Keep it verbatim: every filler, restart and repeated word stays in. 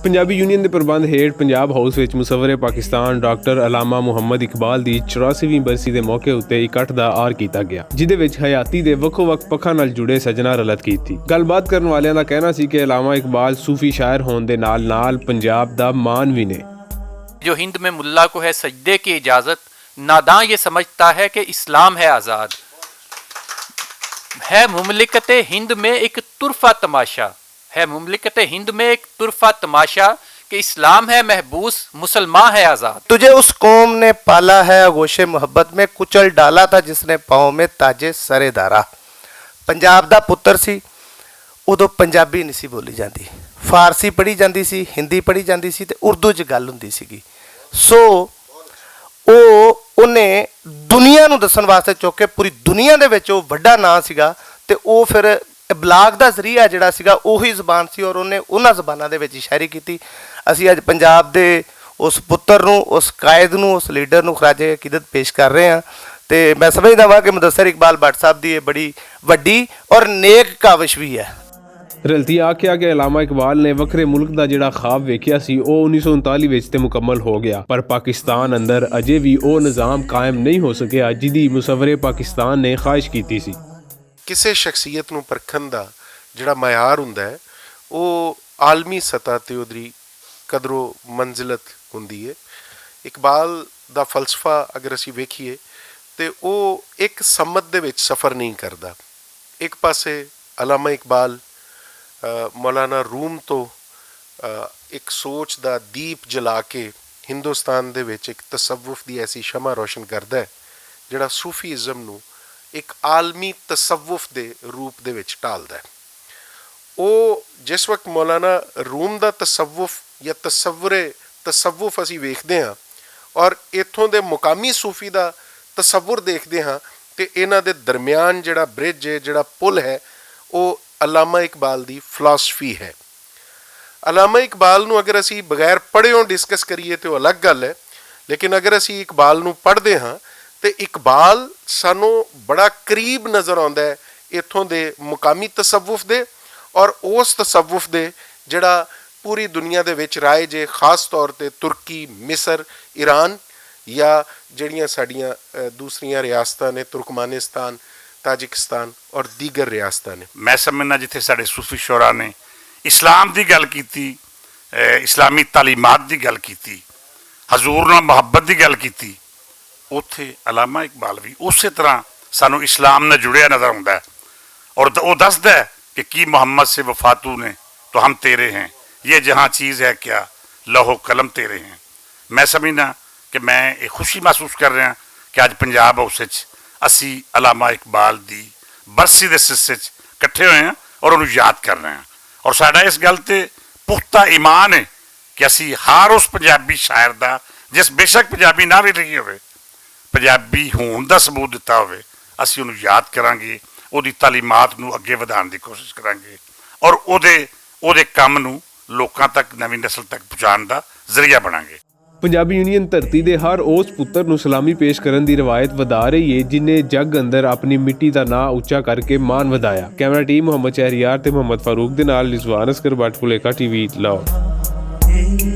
پنجابی یونین دے پربند ہیٹھ پنجاب ہاؤس وچ مصور پاکستان ڈاکٹر علامہ محمد اقبال دی چوراسیویں برسی دے موقع اتے اکٹھ دا آر کیتا گیا، جدے وچ حیاتی دے وکھو وکھ پکھاں نال جڑے سجنا رلت کیتی۔ گل بات کرن والیاں دا کہنا سی کہ علامہ اقبال صوفی شاعر ہون دے نال نال پنجاب دا مان وی نے۔ جو ہند میں ملا کو ہے سجدے کی اجازت، ناداں یہ سمجھتا ہے کہ اسلام ہے آزاد۔ ہے مملکت ہند میں ایک طرفہ تماشا، ہے مملکت ہند میں ایک طرفہ تماشا کہ اسلام ہے محبوس، مسلمان ہے آزاد۔ تجھے اس قوم نے پالا ہے آغوش محبت میں، کچل ڈالا تھا جس نے پاؤں میں تاج سر دارا۔ پنجاب دا پتر سی، ادو پنجابی نہیں سی بولی جاندی، فارسی پڑھی جاندی سی، ہندی پڑھی جاندی سی تے اردو چ گل ہوندی سیگی۔ سو او اونے دنیا نوں دسن واسطے چوکے پوری دنیا دے وچ او وڈا ناں سیگا۔ تے او پھر ابلاغ دا ذریعہ جڑا سیگا اوہی زبان سی اور اونے انہاں زباناں دے وچ شاعری کیتی۔ اسی اج پنجاب دے اس پتر نوں، اس قائد نوں، اس لیڈر نوں خراج عقیدت پیش کر رہے ہاں۔ تے میں سمجھدا واں کہ مدثر اقبال بٹ صاحب دی یہ بڑی وڈی اور نیک کاوش بھی ہے۔ رلتی آکھیا کہ علامہ اقبال نے وکھرے ملک دا جڑا خواب ویکھیا سی او انیس سو انتالی وچ تے مکمل ہو گیا، پر پاکستان اندر اجے وی او نظام قائم نہیں ہو سکیا جدی مصور پاکستان نے خواہش کیتی سی۔ کسے شخصیت نوں پرکھن دا جڑا معیار ہوندا ہے، او عالمی سطح تے اودری قدر و منزلت ہوندی ہے۔ اقبال دا فلسفہ اگر اسی ویکھیے تے او ایک سمت دے وچ سفر نہیں کردا۔ ایک پاسے علامہ اقبال مولانا روم تو ایک سوچ دا دیپ جلا کے ہندوستان دے وچ ایک تصوف دی ایسی شمع روشن کردا ہے جڑا صوفی ازم نوں ایک عالمی تصوف دے روپ دے وچ ٹالدا ہے۔ او جس وقت مولانا روم دا تصوف یا تصور تصوف اسی ویکھدے ہاں اور ایتھوں دے مقامی صوفی دا تصور دیکھدے ہاں، تے انہاں دے درمیان جڑا برج ہے، جڑا پل ہے، او علامہ اقبال دی فلاسفی ہے۔ علامہ اقبال نوں اگر اسی بغیر پڑھیوں ڈسکس کریے تے او الگ گل ہے، لیکن اگر اسی اقبال نوں پڑھدے ہاں تے اقبال سانوں بڑا قریب نظر آندا ہے ایتھوں دے مقامی تصوف دے اور اس تصوف دے جڑا پوری دنیا دے وچ رائج ہے، خاص طور تے ترکی، مصر، ایران یا جڑیاں ساڈیاں دوسریاں ریاستاں نے، ترکمانستان، تاجکستان اور دیگر ریاستاں نے۔ میں سمجھنا جتھے ساڈے صوفی شعراء نے اسلام دی گل کیتی، اسلامی تعلیمات دی گل کیتی، حضور نال محبت دی گل کیتی، اوتھے علامہ اقبال وی اسے طرح سانوں اسلام نال جڑیا نظر آوندا ہے اور او دسدا ہے کہ کی محمد سے وفا تو نے تو ہم تیرے ہیں، یہ جہاں چیز ہے کیا، لوح و قلم تیرے ہیں۔ میں سمجھنا کہ میں یہ خوشی محسوس کر رہا کہ اج پنجاب ہاؤس وچ اسی علامہ اقبال دی برسی دے سلسلے وچ اکٹھے ہوئے ہاں اور انہوں یاد کر رہے ہاں اور ساڈا اس گل تے پختہ ایمان ہے کہ اسی ہر اس پنجابی شاعر دا، جس بے شک پنجابی نہ وی لکھی ہوئے، پنجابی ہون دا ثبوت دتا ہوئے، اسی انہوں یاد کرانگے، او دی تعلیمات نوں اگے ودھان دی کوشش کرانگے اور او دے او دے کم نوں لوکاں تک، نویں نسل تک پہنچان دا ذریعہ بنانگے۔ پنجابی یونین دھرتی دے ہر اوس پتر نوں سلامی پیش کرن دی روایت ودھا رہی ہے جنہیں جگ اندر اپنی مٹی دا ناں اچا کر کے مان ودھایا۔ کیمرہ ٹیم محمد شہریار تے محمد فاروق دے نال رضوان اصغر بٹ پلیکا ٹی وی لاہور۔